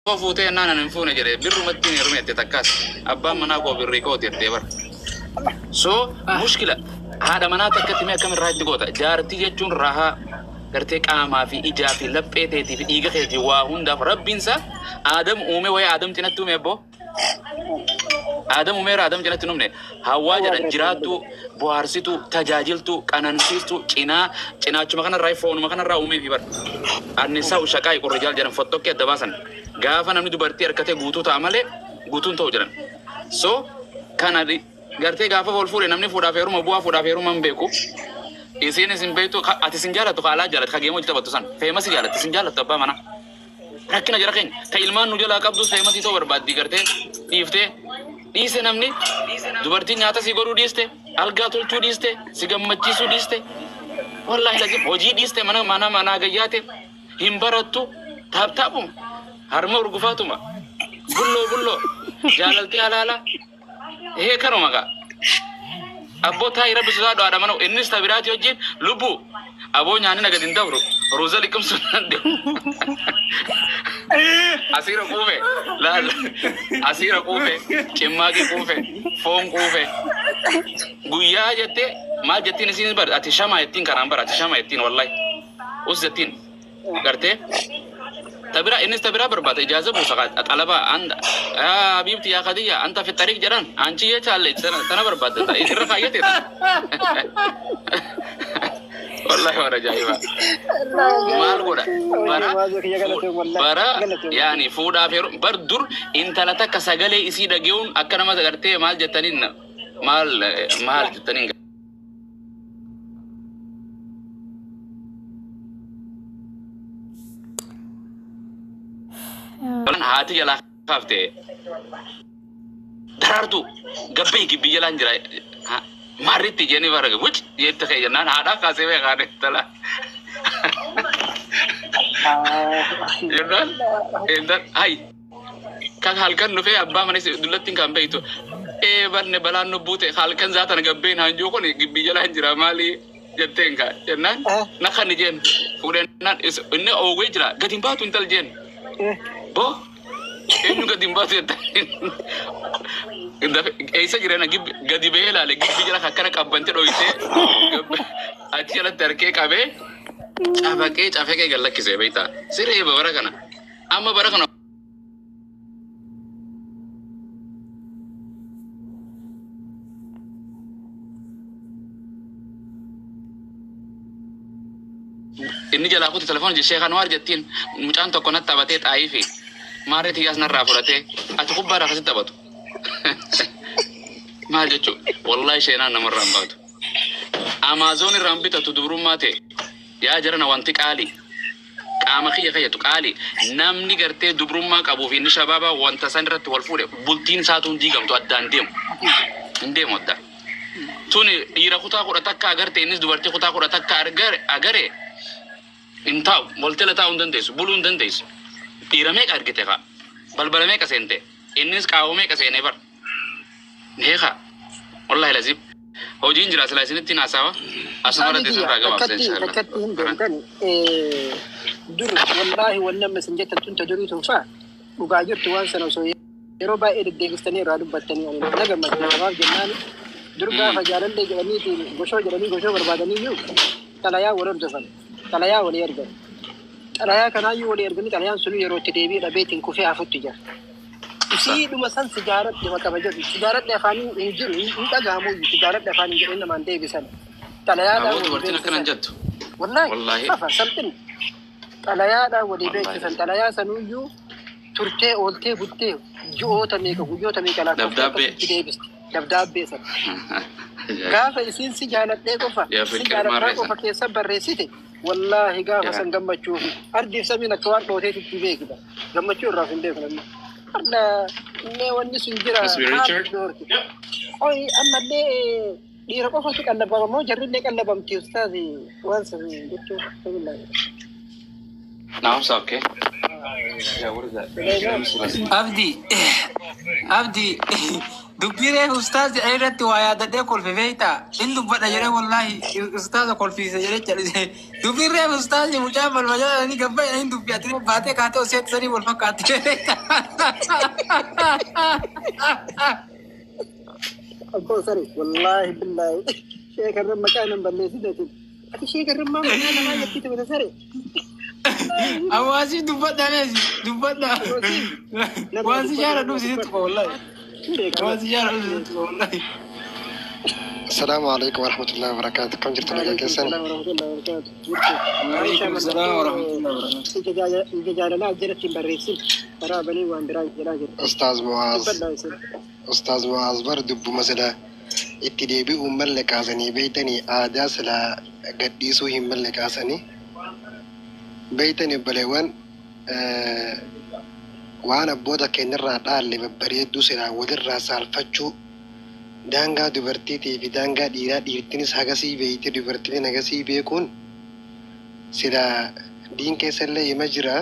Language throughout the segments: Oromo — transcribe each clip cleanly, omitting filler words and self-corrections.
Koo fuutee jennaan ani hin fuune jedhe, birrumatti hin heerume jette. Takkaas abbaan manaa koo birrii kooti jettee bara. So mushkila haadha manaa takkatti mee akkam irraa itti goota? Jaartii jechuun rahaa gartee qaamaa fi ijaa fi laphee teetii fi dhiiga keetii waa hundaaf. Rabbiinsa Aadam uume, wayii Aadam cinatti uume abboo. Aadam uumeera, Aadam cinatti hin uumne. Hawwaa jedhan jiraattuu, bohaarsituu, tajaajiltuu, qanansiistuu, cinaa cinaachuma kanarraa, foonuma kanarraa uumee fi bara. Annisaa ushaqaa rijaal jedhan fottoqqee adda baasan. Gaafa namni dubartii harkatee guutuu ta'a malee guutuun ta'u jedhan. So kana gartee gaafa wal fuudhe namni fuudhaaf heeruma, bu'aa fuudhaaf heeruma hin beeku. Isiin isin beektu, ati isin jaalattu, ka alaa jaalatti, ka geemoo hojii taphattu san. Famous jaalatti, isin jaalattu abbaa manaa. Rakkina jara keenya ta ilmaan nu jalaa qabdus famous ta'uu barbaaddi. Gartee dhiiftee dhiise, namni dubartiin nyaata si godhuu dhiiste, algaa tolchuu dhiiste, si gammachiisuu dhiiste, wallaahi lazim hojii dhiiste, mana mana manaa gayyaate hin barattu, taaptaapuma harma urgufaatuma bulloo bulloo jaalaltee halaala hee kanuma gaa. Abboo taa'i, rabbi sodaadhu. Haadha mana innis ta biraati wajjin lubbuu aboo nyaanni na gadi hin dabru, ruuza liqimsuu danda'u. Asiira quufe, laal, asiira quufe, cimmaaqii quufe, foon quufe. Guyyaa jettee maal jettiin isiin bar, ati shama jettiin, kanaan bara ati shama jettiin, wallahi us jettiin gartee. Tabira innis tabira barbaada, ijaaza buusa, xalaba حبيبتي يا خديجة أنت في الطريق jedhan, አንቺ የቻለ tana barbaadda irra kaayyate. Wallahi waan ajaa'iba. Maal godha bara bara yaani fuudhaaf yeroo bar dur intala takka sagalee isii dhaga'uun akka nama gartee maal jettaniin, maal maal jettaniin. Haati jalaa kaafte daraartu gabbee gibbii jalaan jira maarritti jeni bara wuc jette kee jennaan haadhaa kaasee beekaan intala jennaan intal hay kan halkan dhufee abbaa mana dullattiin kan beektu ee barne balaan nu buute halkan zaatan gabbeen hanjuu kun gibbii jalaan jira maali jetteen ka jennaan na kan jeen fuudhennaan inni oowwee jira gadi hin baatu intal jeen bo eenyu gadi hin baatu jettan eessa jirana gadi bahee ilaale, gibbii jala akkana qabbante dhoyitee achi jalatti harkee qabee cafaqee cafaqee gad lakkisee beektaa siree bara kana amma bara kana. Inni jalaa kuti telefoon jechee kan waar jettiin mucaan tokko natti taphatee xaayii fi maarree xiyyaas narraa fudhatee ati kubbaadhaa akkasitti taphatu. Maal jechuu, wallahi sheenaan namarraa hin baatu. Amaazoon irraa hin bitatu dubrummaa ta'e yaa jarana, wanti qaalii qaama kiyya fayyadu qaalii namni gartee dubrummaa qabuu fi inni shabaabaa wanta san irratti wal fuudhe bultiin isaatu hin diigamtu, addaan deemu hin deemu addaan. Tuni dhiira kutaa 11 agarte, innis dubartii kutaa 11 agare hin taa'u, waltela taa'uu hin dandeessu, buluu hin dandeessu. Dhiira meeqa argite kaa, balbala meeqa seente, innis qaawwa meeqa seenee bar meeqa. Wallahi lazim hojiin jira silaa isinitti haasawa asuma irratti isinirraa gabaabsa. Takkatti Inshallah. Takkatti hin beektan dur wallaahi wanni amma isin jettan tun ta durii tun fa'a dhugaa jirtu. Waan sana osoo yeroo baay'ee deddeebistanii irraa dubbattanii ani na gammachuu. Namaaf jennaan dur gaafa jaalallee jedhaniitiin goshoo jedhanii goshoo barbaadaniyyuu xalayaa wal hordofan, xalayaa walii ergan, xalayaa kanaayyuu walii erganii xalayaan sunuu yeroo itti deebi'ee dhabeetiin kufee hafutti jira. Isiidhuma san si jaaladhe maqama jedhu, si jaaladhe afaanii hin jiru, hin dhaga'amuyyuu, si jaaladhe afaanii jedhee namaan deebisan. Xalayaadhaan Aboo walii dubartiin akkana hin beeksisan. jettu. Wallaahi Wallaahi. fafa salphina. Xalayaadhaan walii Wallaahi. beeksisan. Xalayaa sanuyyuu turtee ooltee bultee ji'oota meeqa guyyoota meeqa lakkoofte Dabdaabbee. akkasitti deebisti. Dabdaabbee sana. Gaafa isiin si jaaladhee qofa Yaa si fikir jaaladhaa maarree qofa sana. keessa barreessite, wallaahi gaafa Yaa. san gammachuufi ardiif samiin akka waan dhooteetitti beekita. Gammachuu irraaf hin beeku namni. Har'a mee wanni sun jira Must be haala Richard. doorti. Oyi ammallee dhiira qofatu qallabama moo jarrillee qallabamti ustaazi waan san jechuun? Naamsa okay. Yeah, what is that? Suleymaan. Abdi, Abdi, Dubbiiree ustaaz jedhee irratti waa yaadadhee kolfe beektaa? Inni dubbadha jedhee wallaahi ustaaza kolfiise jedhee calise. Dubbiiree ustaazi mucaa balbala jedhanii gabba jedhanii dubbii ati baatee kaatee osoo sanii wal fakkaatti. Abboo sare wallaahi billaahi sheekarran maqaa nan balleessiteetiin. Ati sheekarran maa maqaa namaa jettite bata sare. Hawaasi dubbadha neesi dubbadha. Waan si jaaladhu si tuqa wallaahi. Waan si jaaladhu si tuqa wallaahi. السلام عليكم ورحمة الله وبركاته. كم جرت لك كيسان؟ Salaam warahmatullahi wabarakatuh. Waalaikum salaam warahmatullahi wabarakatuh. Ija jaalalaa jalatti hin barreessin. Karaa banii waan biraa jedhaa jira. أستاذ معاذ Dubbadhaa isin. أستاذ معاذ بر دب مثلا itti deebi'uun malle kaasanii beeytanii aadaa silaa gadhiisuu hin malle kaasanii beeytanii obboleewwan waan abboota keenyarraa dhaalle babbareedduu silaa walirraa saalfachuu daangaa dubartiitii fi daangaa dhiiraa dhiirtinis hagasii beeyte dubartiin hagasii beekuun silaa diin keessallee ima jira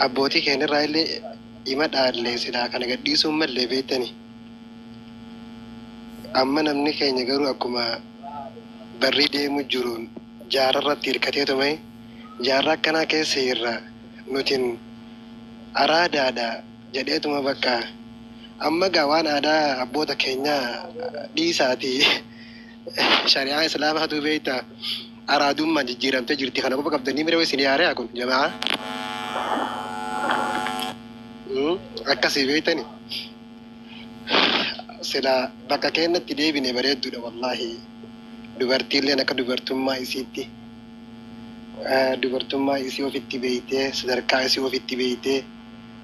abbootii keenyarraa illee ima dhaalle silaa kana gadhiisuun malle beeytanii. Amma namni keenya garuu akkuma barri deemu jiruun jaararratti hirkatee tumee jaarraa akkanaa keessa irra nutin araadaadha jedheetuma bakka amma gaa waan aadaa abboota keenyaa dhiisaati shari'aa islaamaatu beekta araadummaan jijjiiramtee jirti kana qofa qabdanii mira isin yaaree kun jamaa akkasii beektani. Sila bakka keenyatti deebine bareedduudha wallaahi. Dubartiilleen akka dubartummaa isiitti dubartummaa isii ofitti beeytee sadarkaa isii ofitti beeytee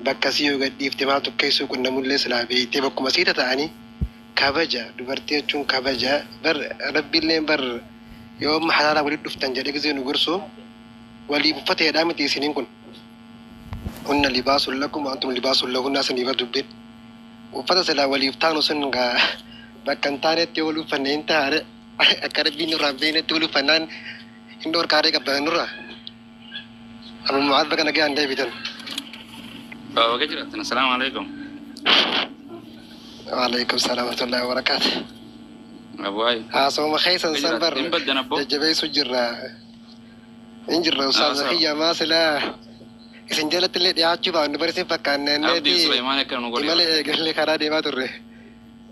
bakka isii yoo gadhiifte maal tokkeessuu qunnamullee silaa beeytee bakkuma isii ta'anii kabaja dubartii jechuun kabaja bar rabbiilleen bar yoo amma halaala walitti dhuftan jedhee gisee nu gorsu waliif uffateedhaa miti isiniin kun hunna libaasun lakum wa antum libaasun lahunna isinii bar dubbin uffata silaa waliif taanu sun gaa bakka hin taanetti wal uffanne hin taane akka rabbiin nurraa hin beeknetti wal uffannaan hin dhorkaaree qabban nurraa. Abu Mucaad bakka nagaan deebitan. Baga jiraattan. Assalaamu alaikum. Waalaikum salaam warahmatullahi wabarakaatu. Abuwaay. Haasawuma keessan san bar Hin baddan abboo. jajjabeessu jirra. Hin jirra ustaaza Haasawa. kiyya maa silaa isin jalatti illee dhiyaachuu baannu bari isin Abdii fakkaanneeti Suleymaan akka nu godhe. imala eegalee karaa deemaa turre.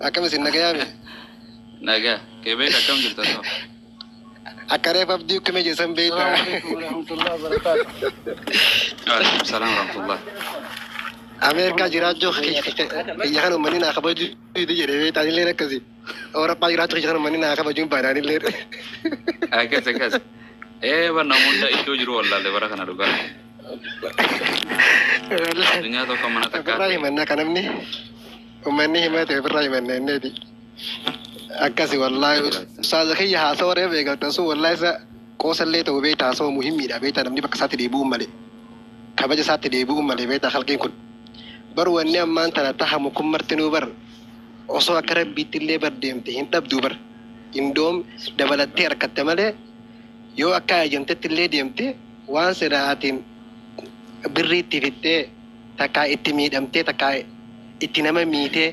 Akkam isin nagayaame? Nagaa. Kee beeka akkam jirta ta'u. Akka reef abdii ukkume jeessan beekta. السلام عليكم ورحمة الله وبركاته. Waalaikum salaam warahmatullah. Ameerikaa jiraachuu kiyya kan uummanni naa kabaju jedhee beekta anillee akkasi. Awurooppaa jiraachuu kiyya kan uummanni naa kabaju hin baane anillee. Akkas akkas. Ee bar namoota iddoo jiru wallaalle bara kana dhugaa. Addunyaa tokko mana Ofirraa takkaatti. himannaa kan namni uummanni himate ofirraa himanna inneeti. Akkasi wallaahi ustaaza kiyya haasawa reef eegaltan sun wallaahi isa qoosallee ta'u beekta haasawa muhimmiidha beekta namni bakka isaatti deebi'uun malee kabaja isaatti deebi'uun malee beekta halqiin kun. Bar wanni ammaan tana tahamu kun martinuu bar osoo akka rabbiitti illee bar deemte hin dhabdu bar indoom dabalattee harkatte malee yoo akka ajajamtetti illee deemte waan sedaatiin birrii itti fittee takkaa itti miidhamtee takkaa itti nama miitee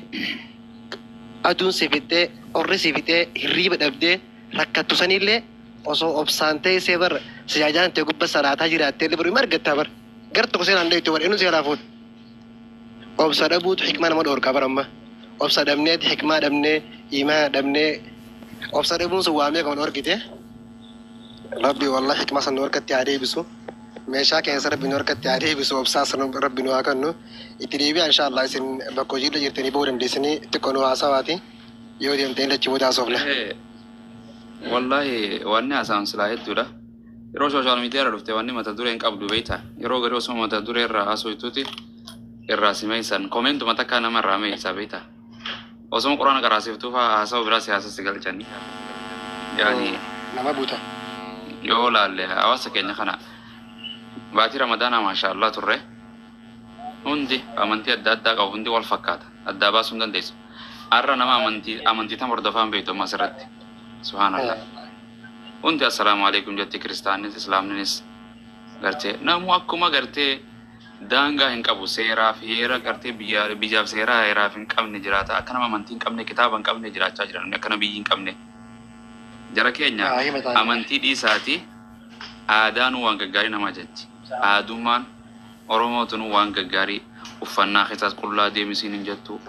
aduun si fittee qorri si fixee hirriiba dhabdee rakkattu sanillee osoo obsaan teessee bar sijaajaan ta'e gubba salaataa jiraattee illee baruu argattaa bar gar tokko seenaan deemtu bar inni seelaa fuudha. Obsa dhabuutu hikmaa nama dhoorkaa bar amma obsa dhabnee hikmaa dhabnee imaa dhabnee obsa dhabuun sun waamee kan dhorkite rabbi wallahi hikmaa san nu harkatti haa deebisu. Meeshaa keessa rabbi nu harkatti haa deebisu obsaa san rabbi nu haa kennu itti deebi'a insha Allah isin bakka hojiirra jirtanii bahuu dandeessanii xiqqoo nu haasawaati yoo deemtanii lachi booda haasofna. Ee wallaahi wanni haasa'an silaa hedduudha. Yeroo social media irra dhufte wanni mata duree hin qabdu beekta. Yeroo gadi osoo mata duree irraa haasoftuuti irraa si meeysan komeentuma takkaa nama irraa meeysa beekta. Osoo quraana qaraasiftuu fa'aa haasawa biraa siyaasa si galchanii. Yaani Nama buuta. Yoo laalle hawaasa keenya kana baatii ramadaanaa maasha Allah turre hundi amantii adda addaa qabu hundi wal fakkaata addaa baasuu hin dandeessu. Har'a nama amantii amantii tam hordofaa hin beektu amma asirratti. Subhaanallah. Hundi assalaamu alaikum jetti kiristaannis islaamnis gartee namu akkuma gartee Daangaa hin qabu, seeraa fi heera gartee biyya biyyaaf seeraa heeraaf hin qabne jiraata. Akka nama amantii hin qabne, kitaaba hin qabne jiraachaa jira namni, akka nama biyyi hin qabne. Jara keenya, Haa, hima taane. Amantii dhiisaati aadaan waan gaggaarii nama jechi. Aadummaan Oromootu waan gaggaarii, uffannaa keessaas qullaa deemisiin hin jettu.